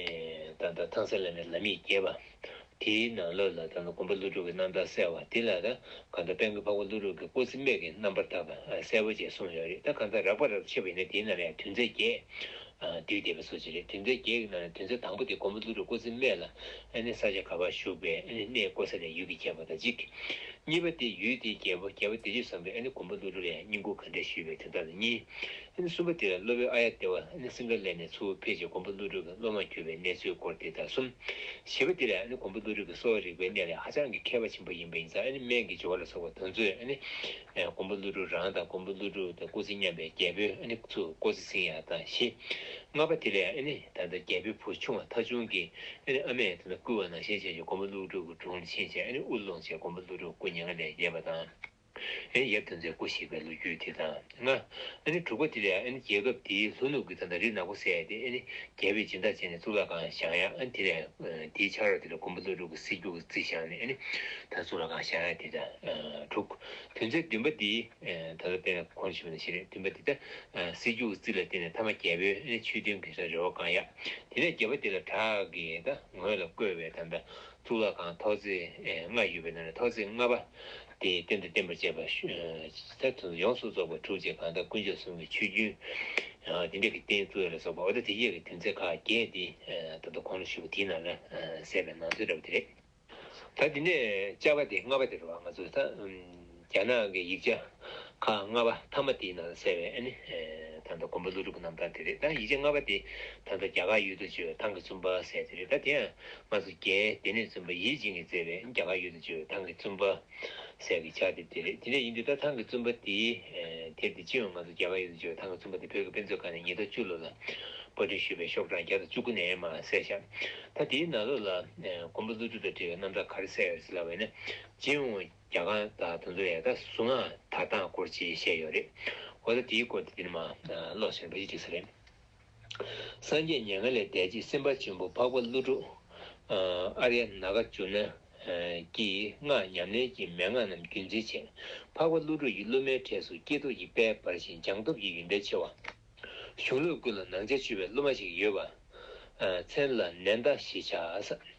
ད་ལྟ་ཐང་སན་ལ་ནས་ལམ་ཡིག་རྒྱས་པ། དེའི་ནང་ལོགས་ལ་ད་ལྟ་མགོན་པོ་ཀླུ་སྒྲུབ་ཀྱི་རྣམ་ཐར་གསལ་བ་དེ་ལ་ད་གང་ལྟར་དཔལ་མགོན་འཕགས་པ་ཀླུ་སྒྲུབ་ཀྱི་སྐུ་ཚེ་སྨད་ཀྱི་རྣམ་པར་ཐར་པ་གསལ་པོ་བཅས་གསུངས་ཡོད་རེད། ད་གང་ལྟར་རགས་པ་རགས་ཕྱེ་བ་ཡིན་ན་དེའི་ནང་ལ་ཡང་དོན་ཚན་བརྒྱད་བསྡུས་བསྡད་པ་སོགས་ཅིག་རེད། དོན་ཚན་བརྒྱད་ཀྱི་ནང་ནས་དོན་ཚན་དང་པོ་དེ་མགོན་པོ་ཀླུ་སྒྲུབ་སྐུ་ཚེ་སྨད་ལ་ཨ་ནི་ས་ཆ་ག་པར་བཞུགས་པའི་ཨ་ནི་གནས་བསྐོར་ས་དང་ཡུལ་གྱི་ཁྱད་པར་དང་གཅིག་གཉིས་པ་དེ་ཡུལ་དེའི་རྒྱལ་པོ་རྒྱལ་པོ་བདེ་སྤྱོད་བཟང་པོས་ཨ་ནི་མགོན་པོ་ཀླུ་སྒྲུབ་ལ་ཡང་བསྙེན་བཀུར་ག་འདྲས་ཞུས་པའི་དོན་དག་དང་གཉིས། ཨ་ནི་གསུམ་པ་དེ་ལ་སློབ་དཔོན་ཨཱརྱ་དེ་ཝ་ཨ་ནི་སིང་ག་ལ་ནས་ཚུར་ཕེབས་རྗེས་མགོན་པོ་ཀླུ་སྒྲུབ་ཀྱི་སློབ་མར་གྱུར་པའི་གནས་ཚུལ་སྐོར་དེ་དང་གསུམ། བཞི་པ་དེ་ལ་ཨ་ནི་མགོན་པོ་ཀླུ་སྒྲུབ་ཀྱི་གསོ་བ་རིག་པའི་གནས་ལ་ཧ་ཅང་གི་མཁས་པ་ཆེན་པོ་ཡིན་པ་ཡིན་ཙང་ཨ་ནི་སྨན་གྱི་སྦྱོར་བ་ལ་སོགས་པ་དེ་ཚོས་ཨ་ནི་མགོན་པོ་ཀླུ་སྒྲུབ་རང་དང་མགོན་པོ་ཀླུ་སྒྲུབ་དང་སྐུ་ཚེ་མཉམ་པའི་རྒྱལ་པོས་ཨ་ནི་ཚུར་སྐུ་ཚེ་ཟིན་ཡག་དང་བཞི། ལྔ་པ་དེ་ལ་ཨ་ནི་ད་ལྟ་རྒྱལ་པོའི་བུ་ཆུང་བ་ཐ་ཆུང་གིས་ཨ་ནི་ཨ་མས་ད་ལྟ་བསྐུལ་བ་ནང་བཞིན་བྱས་ཀྱི་མགོན་པོ་ཀླུ་སྒྲུབ་ཀྱི་དྲུང་ལ་ཕྱིན་བྱས་ཨ་ནི་དབུ་བླངས་བྱས་མགོན་པོ་ཀླུ་སྒྲུབ་སྐུ་མྱ་ངན་ལས་འདས་པ་དང་། ཨེ་ཡབ་དོན་མཛད་སྐུ་གཤེགས་པའི་ལོ་རྒྱུས་དེ་དང་ལྔ། ཨ་ནི་དྲུག་པ་དེ་ལ་ཨ་ནི་རྒྱལ་ཁབ་དེའི་ལྷོ་ནུབ་ཀྱི་ད་ལྟ་རི་ནག་པོ་ཟེར་ཡ་དེ་ཨ་ནི་རྒྱལ་པོས་སྦྱིན་བདག་བྱས་ནས་གཙུག་ལག་ཁང་བཞེངས་ཡ། ཨ་ནི་དེ་ལ་དེའི་ཕྱག་རོགས་དེ་ལ་མགོན་པོ་ཀླུ་སྒྲུབ་ཀྱི་སྲིད་རྒྱུད་ཀྱི་རྩིས་བཞག་ནས་ཨ་ནི་ད་གཙུག་ལག་ཁང་བཞེངས་ཡ་དེ་དང་དྲུག་དོན་ཚན་བདུན་པ་དེ་ད་ལྟ་དཔེར་ན་གོང་ཞུས་པ་ནང་བཞིན་རེད། བདུན་པ་དེ་ད་སྲིད་རྒྱུད་ཀྱི་རྩིས་ལ་བརྟེན་ནས་ཐ་མ་རྒྱལ་པོས་ཨ་ནི་ཆོས་དོན་གྱི་རེ་བ་བསྐང་ཡ། དེ་ནས་བརྒྱད་པ་དེ་ལ་བྲག་གི་ད་ངོས་ལ་བརྐོས་པའི་ད་ལྟ་གཙུག་ལག་ཁང་ཐོག་བརྩེགས་ལྔ་ཡོད་པའི་ནང་ནས་ཐོག་བརྩེགས་ལྔ་པ་དེ་རྟེན་དང་བརྟེན་པར་བཅས་པ་ད་དུ་ཡོངས་སུ་རྫོགས་པ་གྲུབ་ཅིང་གང་དག་དཀོན་མཆོག་གསུམ་གྱི་ཆོས་རྒྱུན་དེ་འདྲ་གི་རྟེན་གཙོ་བོ་ལ་སོགས་པ་འོ་ད་དེ་བརྒྱད་ཀྱི་དོན་ཚན་ཁག་བརྒྱད་དེ་ད་ལྟ་གོང་ལ་ཞུས་པ་དེའི་ནང་ལ་གསལ་བའི་ནང་དོན་འདྲ་བ་དེ་རེད། ད་དེ་ནས་བཅའ་བ་དེ་ལྔ་པ་དེ་རེད་བ། ང་ཚོས་ད་རྒྱ་ནག་གི་ཡིག་ཆ་ཁག་ལྔ་པ་མཐའ་མ་དེའི་ནང་ལ་གསལ་བའི་ཨ་ནི་ད་ལྟ་མགོན་པོ་ཀླུ་སྒྲུབ་ཀྱི་རྣམ་ཐར་དེ་རེད། ད་ཡིག་ཆ་ལྔ་པ་དེ་ད་ལྟ་རྒྱ་གར་ཡུལ་དུ་བྱོན་པའི་ཐང་གི་བཙུན་པ་ཟེར་དེ་རེད། ད་དེ་ཡང་ང་ཚོ་རྒྱའི་སྡེ་སྣོད་བཙུན་པ་ཡིད་བཞིན་གྱིས་མཛད་པའི་རྒྱ་གར་ཡུལ་དུ་བྱོན་པའི་ཐང་གི་བཙུན་པ་ཟེར་གྱི་ཆ་དེ་དེ་རེད། དེ་འདྲ་ཡིན་དུས་ད་ཐང་གི་བཙུན་པ་དེའི་དེབ་དེ་སྤྱི་ཡོངས་ང་ཚོ་རྒྱ་གར་ཡུལ་དུ་བྱོན་པའི་ཐང་གི་བཙུན་པ་དེ་བོད་ཀྱི་དཔེ་མཛོད་ཁང་ནས་ཉིས་སྟོང་བཅུ་ལོ་ལ་པར་སྐྲུན་ཞུས་པའི་ཤོག་གྲངས་བརྒྱ་དང་བཅུ་དགུ་ནས་མར་གསལ་བཞག་ད་དེའི་ནང་ལོགས་ལ་མགོན་པོ་ཀླུ་སྒྲུབ་དང་འབྲེལ་བའི་རྣམ་ཐར་ག་རེ་གསལ་ཡོད་ཟེར་ལབ་པ་ཡིན་ན། སྤྱི་ཡོངས་རྒྱ་གར་དང་དེ་ཚོ་ཡང་ད་གཟུངས་སྔགས་དར་སྟངས་སྐོར་ཅིག་བཤད་ཡོད་རེད། འོ་ད་དེའི་སྐོར་དེ་དེ་ནས་མར་ཀློག་བཞིན་པ་ཞིག་བྲིས་ས་རེད། སངས་རྒྱས་མྱ་ངན་ལས་འདས་རྗེས་སེམས་དཔའ་ཆེན་པོ་འཕགས་པ་ཀླུ་སྒྲུབ། ཨ་ཨཱརྱ་ནཱ་ག་ཙུ་ན་གིས་སྔགས་ཉམས་ལེན་གྱི་མན་ངག་རྣམས་རྒྱུན་འཛིན་བྱས། འཕགས་པ་ཀླུ་སྒྲུབ་ཀྱི་སློབ་མའི་གྲས་སུ་ཀྱེ་རྡོར་གྱི་དཔལ་འབར་ཞིང་སྦྱངས་སྟོབས་ཀྱི་ཡོན་ཏན་ཆེ་བ། གཞུང་ལུགས་ཀུན་ལ་ནང་ཆ་ཆོད་པའི་སློབ་མ་ཞིག་ཡོད་པ། ཨ་མཚན་ལ་ནན་ད་ཞེས་བྱ།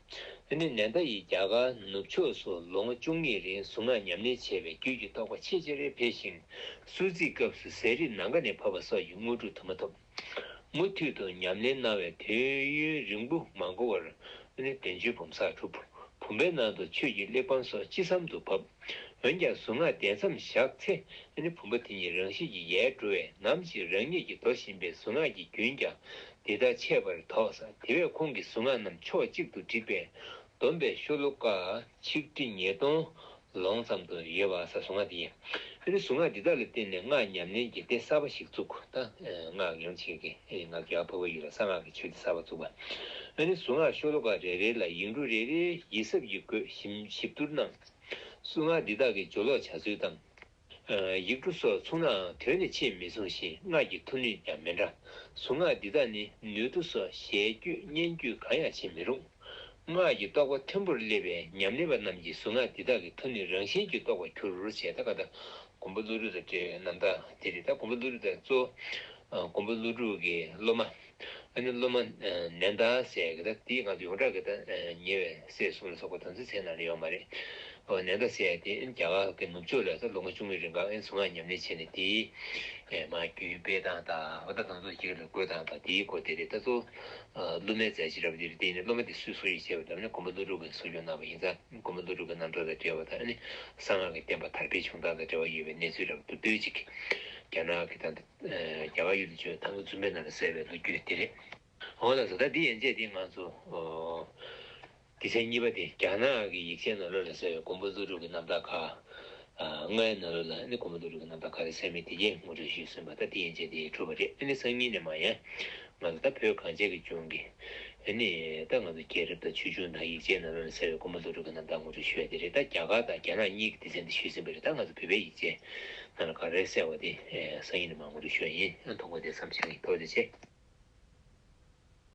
ཨ་ནི་ནན་ད་ཡིས་རྒྱ་གར་ནུབ་ཕྱོགས་སུ་ལོ་ངོ་བཅུ་གཉིས་རིང་གཟུངས་སྔགས་ཉམས་ལེན་བྱས་པས་རྒྱུད་ཀྱི་རྟོགས་པ་ཆེས་ཆེར་འཕེལ་ཞིང་། གསོལ་ཚིགས་སྐབས་སུ་ཟས་རིགས་ནམ་མཁའ་ནས་བབས་པ་སོགས་ཀྱི་དངོས་གྲུབ་དུ་མ་ཐོབ། མུ་མཐུད་དུ་ཉམས་ལེན་གནང་བས་དུས་ཡུན་རིང་པོ་མ་འགོར་བར་བདེ་འབྱོར་བུམ་གསར་གྲུབ། བུམ་པའི་ནང་དུ་ཆོས་ཀྱི་གླེགས་བམ་སོགས་ཅི་བསམ་དུ་བབས། འོན་ཀྱང་གཟུངས་སྔགས་གདན་མཚམས་བཞག་ཚེ་བུམ་པ་དེ་ཉིད་རང་བཞིན་གྱིས་ཡལ་འགྲོ་བས། ནམ་ཞིག་རང་ཉིད་ཀྱིས་མདོ་གཞན་པའི་གཟུངས་སྔགས་ཀྱི་རྒྱུན་ཀྱང་འདི་ལྟར་ཆད་པར་དོགས། དེ་བས་ཁོང་གིས་གཟུངས་སྔགས་རྣམས་ཕྱོགས་གཅིག་ཏུ་བསྒྲིགས་པས་བསྡོམས་པས་ཤོ་ལོ་ཀ་ཆིག་ཁྲི་ཉིས་སྟོང་ལོངས་ཙམ་དུ་ཡོད་པ་ཟེར། གཟུངས་སྔགས་འདི་ཡིན། ཨ་ནི་གཟུངས་སྔགས་འདི་དག་ལ་བརྟེན་ནས་སྔགས་ཉམས་ལེན་གྱི་སྡེ་གསར་པ་ཞིག་བཙུགས། ད་སྔགས་ཡང་ཅིག་གི་ང་རྒྱ་གར་འཕགས་པའི་ཡུལ་ལ་གསང་སྔགས་ཀྱི་ཆོས་སྡེ་གསར་པ་བཙུགས་པ། ཨ་ནི་གཟུངས་སྔགས་ཤོ་ལོ་ཀ་རེ་རེ་ལ་ཡིག་འབྲུ་རེ་རེའི་ཡིད་གཟབ་ཀྱི་སྒོས་ཞིབ་ཞིབ་བསྡུར་གནང་། གཟུངས་སྔགས་འདི་དག་གི་སྦྱོར་ཀློག་བྱ་ཚུལ་དང་། ཡིག་འབྲུ་སོགས་མཚུངས་ནའང་དོན་ནི་ཆེས་མི་མཚུངས་ཤིང་སྔགས་ཀྱི་ཐོག་ནུས་ཀྱང་མི་འདྲ། གཟུངས་སྔགས་འདི་དག་ནི་ནུས་མཐུ་སོགས་ཞལ་བརྒྱུད་སྙན་བརྒྱུད་གང་ཡང་བྱེད་མི་རུང་། སྔགས་ཀྱི་རྟོགས་པ་མཐོན་པོར་སླེབས་པའི་ཉམས་ལེན་པ་རྣམས་ཀྱིས་གཟུངས་སྔགས་འདི་དག་གི་ཐོག་ནུས་རང་བཞིན་གྱིས་རྟོགས་པར་འགྱུར་ཞེས། ད་ག་ད་མགོན་པོ་ཀླུ་སྒྲུབ་དང་འབྲེལ་བའི་རྣམ་ཐར་དེ་རེད། ད་མགོན་པོ་ཀླུ་སྒྲུབ་དང་གཙོ་བོ་མགོན་པོ་ཀླུ་སྒྲུབ་ཀྱི་སློབ་མ། ཨ་ནི་སློབ་མ་ནན་ད་ཟེར་གི་ད་དེ་ང་ཚོ་ཡོངས་གྲགས་ཀྱི་ད་ཉེ་བའི་སྲས་གསུམ་ལ་སོགས་པ་དོན་ཚན་ཚན་ནང་ལ་ཡོད་མ་རེད། ཨོ་ནན་ད་ཟེར་ཡ་དེ་རྒྱ་གར་གྱི་ནུབ་ཕྱོགས་ལ་ད་ལོ་ངོ་བཅུ་གཉིས་རིང་ག་ཨེ་གཟུངས་སྔགས་ཉམས་ལེན་བྱས་ནས་དེའི་མ་རྒྱུད་སྤེལ་སྟངས་དང་འོ་ད་དང་ཚོ་ཞིག་ལ་བཀོད་སྟངས་དང་དེའི་སྐོར་དེ་རེད། ད་གཙོ་བོ་སློབ་མའི་མཛད་རྗེས་རབ་དེ་རེད། དེ་ནི་སློབ་མ་དེ་སུས་གསོ་སྐྱོང་བྱས་པ་དང་ནི་མགོན་པོ་ཀླུ་སྒྲུབ་ཀྱིས་གསོ་སྐྱོང་གནང་བ་ཡིན་ཙང་མགོན་པོ་ཀླུ་སྒྲུབ་ཀྱི་རྣམ་ཐར་དང་འབྲེལ་བ་དང་ཨ་ནི་གསང་སྔགས་ཀྱི་བསྟན་པ་དར་འཕེལ་བྱུང་སྟངས་དང་འབྲེལ་བ་ཡོད་པའི་གནས་ཚུལ་རབ་ཏུ་ཏོག་ཙམ་ཅིག་རྒྱ་ནག་གི་ད་ལྟ་རྒྱ་གར་ཡུལ་དུ་བྱོན་ཐང་གི་བཙུན་པའི་ནང་ལ་གསལ་བའི་ལོ་རྒྱུས་དེ་རེད། འོ་ལགས་སོ། ད་འདི་ཡན་ཆད་འདི་ང་ཚོ་ཨོ་སྡེ་ཚན་གཉིས་པ་དེ་རྒྱ་ནག་གི་ཡིག་ཆའི་ནང་ལོགས་ལ་གསལ་བའི་མགོན་པོ་ཀླུ་སྒྲུབ་ཀྱི་རྣམ་ཐར་ཁག་ཨ་ལྔའི་ནང་ལོགས་ལ་ནི་མགོན་པོ་ཀླུ་སྒྲུབ་ཀྱི་རྣམ་ཐར་ག་རེ་གསལ་མིན་དེ་གས་ངོ་སྤྲོད་ཞུས་ཟིན་པ། ད་འདི་ཡན་ཆད་དེ་གྲུབ་པ་རེད། ཨ་ནི་སང་ཉིན་ནས་མར་ཡང་ང་ཚོ་ད་བོད་གངས་ཅན་གྱི་ལྗོངས་ཀྱི་ཨ་ནི་ད་ང་ཚོ་རྒྱལ་རབས་དང་ཆོས་འབྱུང་དང་ཡིག་ཆའི་ནང་ལོགས་ལ་གསལ་བའི་མགོན་པོ་ཀླུ་སྒྲུབ་ཀྱི་རྣམ་ཐར་ངོ་སྤྲོད་ཞུ་ཡ་དེ་རེད། ད་རྒྱ་གར་དང་རྒྱ་ནག་གཉིས་ཀྱི་སྡེ་ཚན་དེ་ཞུས་ཟིན་པ་རེད། ད་ང་ཚོ་བོད་པའི་ཡིག་ཆའི་ནང་ལ་ག་རེ་གསལ་བ་དེ་སང་ཉིན་ནས་མར་ངོ་སྤྲོད་ཞུ་ཡ་ཡིན། ཐུགས་དགོངས་དེ་ཙམ་བྱས་ཡིན། ཐུགས་རྗེ་ཆེ།